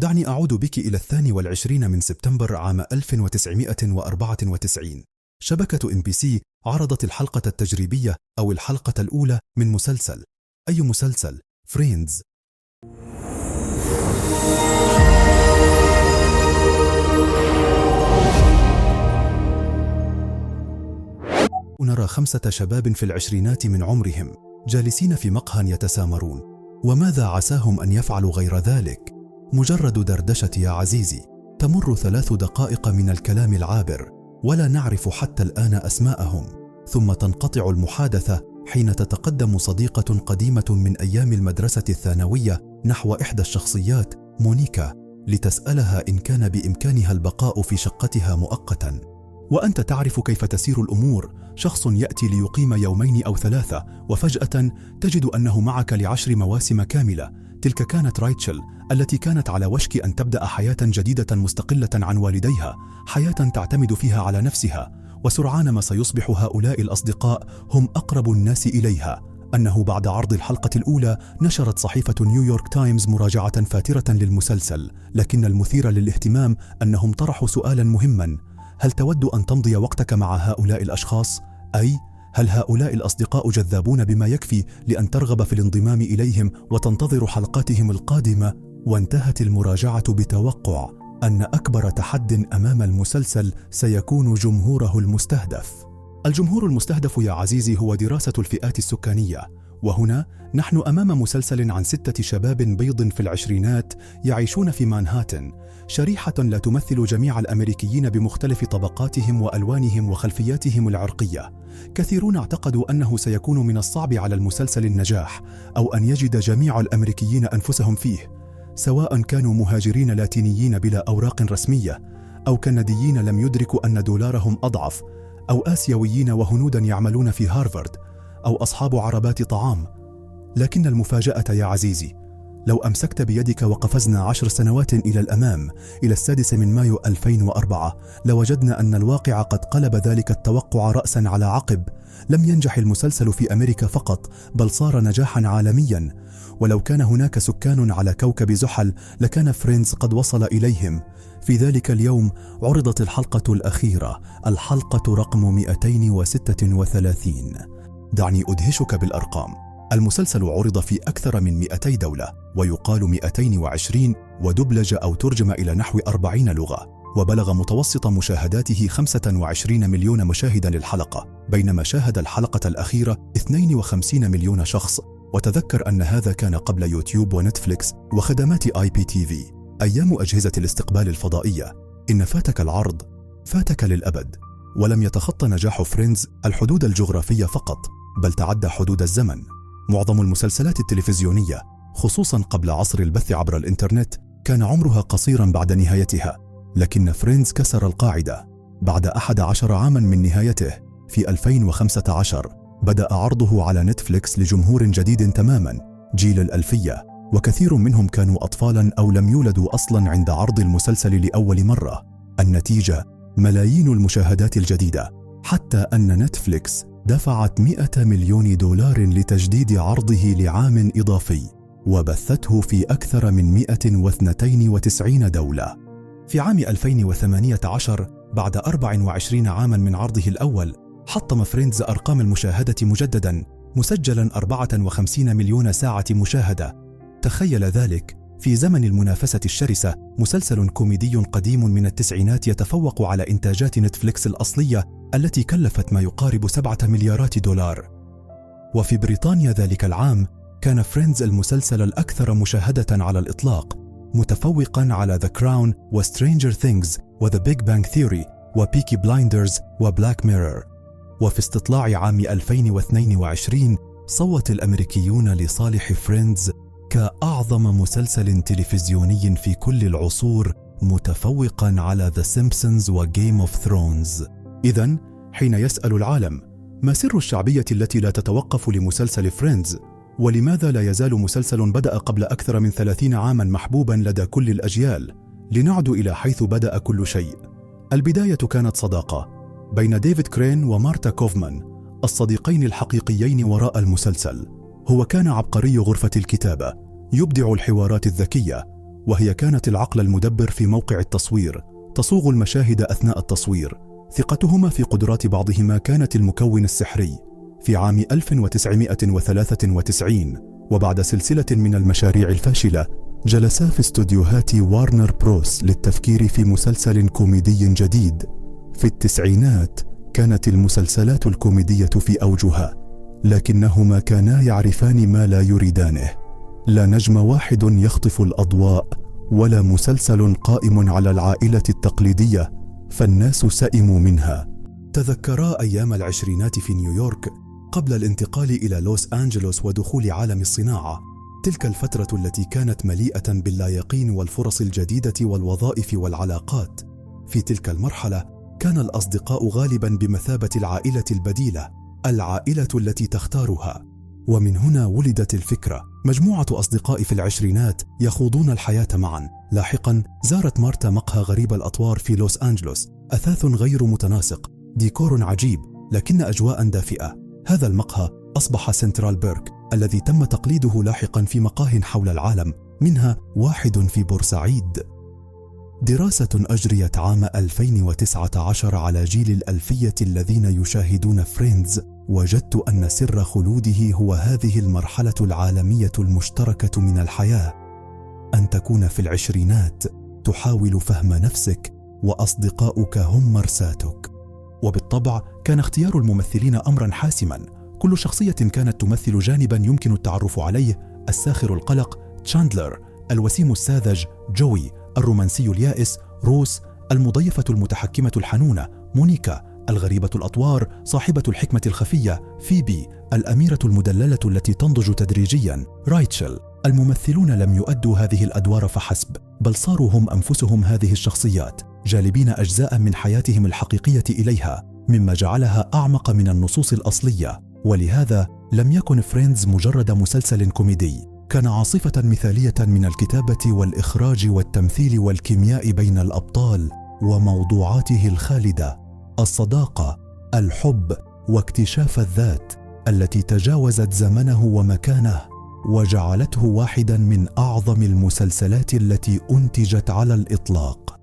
دعني أعود بك إلى 22 من سبتمبر عام 1994. شبكة NBC عرضت الحلقة التجريبية أو الحلقة الأولى من مسلسل. أي مسلسل؟ فريندز. نرى 5 شباب في العشرينات من عمرهم جالسين في مقهى يتسامرون. وماذا عساهم أن يفعلوا غير ذلك؟ مجرد دردشة يا عزيزي. تمر 3 دقائق من الكلام العابر ولا نعرف حتى الآن أسماءهم، ثم تنقطع المحادثة حين تتقدم صديقة قديمة من أيام المدرسة الثانوية نحو إحدى الشخصيات، مونيكا، لتسألها إن كان بإمكانها البقاء في شقتها مؤقتا. وأنت تعرف كيف تسير الأمور. شخص يأتي ليقيم 2 أو 3 وفجأة تجد أنه معك ل10 مواسم كاملة. تلك كانت رايتشل التي كانت على وشك أن تبدأ حياة جديدة مستقلة عن والديها، حياة تعتمد فيها على نفسها. وسرعان ما سيصبح هؤلاء الأصدقاء هم أقرب الناس إليها. أنه بعد عرض الحلقة الأولى نشرت صحيفة نيويورك تايمز مراجعة فاترة للمسلسل، لكن المثير للاهتمام أنهم طرحوا سؤالا مهما: هل تود أن تمضي وقتك مع هؤلاء الأشخاص؟ أي هل هؤلاء الأصدقاء جذابون بما يكفي لأن ترغب في الانضمام إليهم وتنتظر حلقاتهم القادمة؟ وانتهت المراجعة بتوقع أن أكبر تحد أمام المسلسل سيكون جمهوره المستهدف. الجمهور المستهدف يا عزيزي هو دراسة الفئات السكانية. وهنا نحن أمام مسلسل عن 6 شباب بيض في العشرينات يعيشون في مانهاتن، شريحة لا تمثل جميع الأمريكيين بمختلف طبقاتهم وألوانهم وخلفياتهم العرقية. كثيرون اعتقدوا أنه سيكون من الصعب على المسلسل النجاح، أو أن يجد جميع الأمريكيين أنفسهم فيه، سواء كانوا مهاجرين لاتينيين بلا أوراق رسمية، أو كنديين لم يدركوا أن دولارهم أضعف، أو آسيويين وهنودا يعملون في هارفارد، أو أصحاب عربات طعام. لكن المفاجأة يا عزيزي، لو أمسكت بيدك وقفزنا 10 سنوات إلى الأمام إلى 6 من مايو 2004، لوجدنا أن الواقع قد قلب ذلك التوقع رأسا على عقب. لم ينجح المسلسل في أمريكا فقط، بل صار نجاحا عالميا. ولو كان هناك سكان على كوكب زحل لكان فريندز قد وصل إليهم. في ذلك اليوم عرضت الحلقة الأخيرة، الحلقة رقم 236. دعني أدهشك بالأرقام. المسلسل عرض في أكثر من 200 دولة، ويقال 220، ودبلج أو ترجم إلى نحو 40 لغة، وبلغ متوسط مشاهداته 25 مليون مشاهد للحلقة، بينما شاهد الحلقة الأخيرة 52 مليون شخص. وتذكر أن هذا كان قبل يوتيوب ونتفليكس وخدمات IPTV، أيام أجهزة الاستقبال الفضائية. إن فاتك العرض فاتك للأبد. ولم يتخطى نجاح فريندز الحدود الجغرافية فقط، بل تعدى حدود الزمن. معظم المسلسلات التلفزيونية، خصوصا قبل عصر البث عبر الإنترنت، كان عمرها قصيرا بعد نهايتها، لكن فريندز كسر القاعدة. بعد 11 عاما من نهايته في 2015 بدأ عرضه على نتفليكس لجمهور جديد تماما، جيل الألفية، وكثير منهم كانوا أطفالا أو لم يولدوا أصلا عند عرض المسلسل لأول مرة. النتيجة ملايين المشاهدات الجديدة، حتى أن نتفليكس دفعت 100 مليون دولار لتجديد عرضه لعام إضافي، وبثته في أكثر من 192 دولة. في عام 2018 بعد 24 عاما من عرضه الأول، حطم فريندز أرقام المشاهدة مجددا، مسجلا 54 مليون ساعة مشاهدة. تخيل ذلك في زمن المنافسة الشرسة. مسلسل كوميدي قديم من التسعينات يتفوق على إنتاجات نتفليكس الأصلية التي كلفت ما يقارب 7 مليارات دولار. وفي بريطانيا ذلك العام كان فريندز المسلسل الأكثر مشاهدة على الإطلاق، متفوقا على The Crown وسترينجر ثينجز وThe Big Bang Theory وبيكي بلايندرز وبلاك ميرور. وفي استطلاع عام 2022 صوت الأمريكيون لصالح فريندز كأعظم مسلسل تلفزيوني في كل العصور، متفوقا على The Simpsons وGame of Thrones. إذن حين يسأل العالم ما سر الشعبية التي لا تتوقف لمسلسل فريندز، ولماذا لا يزال مسلسل بدأ قبل أكثر من 30 عاما محبوبا لدى كل الأجيال، لنعد إلى حيث بدأ كل شيء. البداية كانت صداقة بين ديفيد كرين ومارتا كوفمان، الصديقين الحقيقيين وراء المسلسل. هو كان عبقري غرفة الكتابة، يبدع الحوارات الذكية، وهي كانت العقل المدبر في موقع التصوير، تصوغ المشاهد أثناء التصوير. ثقتهما في قدرات بعضهما كانت المكون السحري. في عام 1993 وبعد سلسلة من المشاريع الفاشلة، جلسا في استوديوهات وارنر بروس للتفكير في مسلسل كوميدي جديد. في التسعينات كانت المسلسلات الكوميدية في أوجها، لكنهما كانا يعرفان ما لا يريدانه. لا نجم واحد يخطف الأضواء، ولا مسلسل قائم على العائلة التقليدية، فالناس سئموا منها. تذكرا أيام العشرينات في نيويورك قبل الانتقال إلى لوس أنجلوس ودخول عالم الصناعة. تلك الفترة التي كانت مليئة باللايقين والفرص الجديدة والوظائف والعلاقات. في تلك المرحلة كان الأصدقاء غالبا بمثابة العائلة البديلة، العائلة التي تختارها. ومن هنا ولدت الفكرة. مجموعة أصدقاء في العشرينات يخوضون الحياة معا. لاحقا زارت مارتا مقهى غريب الأطوار في لوس أنجلوس، أثاث غير متناسق، ديكور عجيب، لكن أجواء دافئة. هذا المقهى أصبح سنترال بيرك الذي تم تقليده لاحقا في مقاه حول العالم، منها واحد في بورسعيد. دراسة أجريت عام 2019 على جيل الألفية الذين يشاهدون فريندز، وجدت أن سر خلوده هو هذه المرحلة العالمية المشتركة من الحياة، أن تكون في العشرينات تحاول فهم نفسك وأصدقاؤك هم مرساتك. وبالطبع كان اختيار الممثلين أمرا حاسما. كل شخصية كانت تمثل جانبا يمكن التعرف عليه: الساخر القلق تشاندلر، الوسيم الساذج جوي، الرومانسي اليائس روس، المضيفة المتحكمة الحنونة مونيكا، الغريبة الأطوار صاحبة الحكمة الخفية فيبي، الأميرة المدللة التي تنضج تدريجيا رايتشل. الممثلون لم يؤدوا هذه الأدوار فحسب، بل صاروا هم أنفسهم هذه الشخصيات، جالبين أجزاء من حياتهم الحقيقية إليها، مما جعلها أعمق من النصوص الأصلية. ولهذا لم يكن فريندز مجرد مسلسل كوميدي، كان عاصفة مثالية من الكتابة والإخراج والتمثيل والكيمياء بين الأبطال وموضوعاته الخالدة: الصداقة، الحب، واكتشاف الذات، التي تجاوزت زمنه ومكانه وجعلته واحدا من أعظم المسلسلات التي أنتجت على الإطلاق.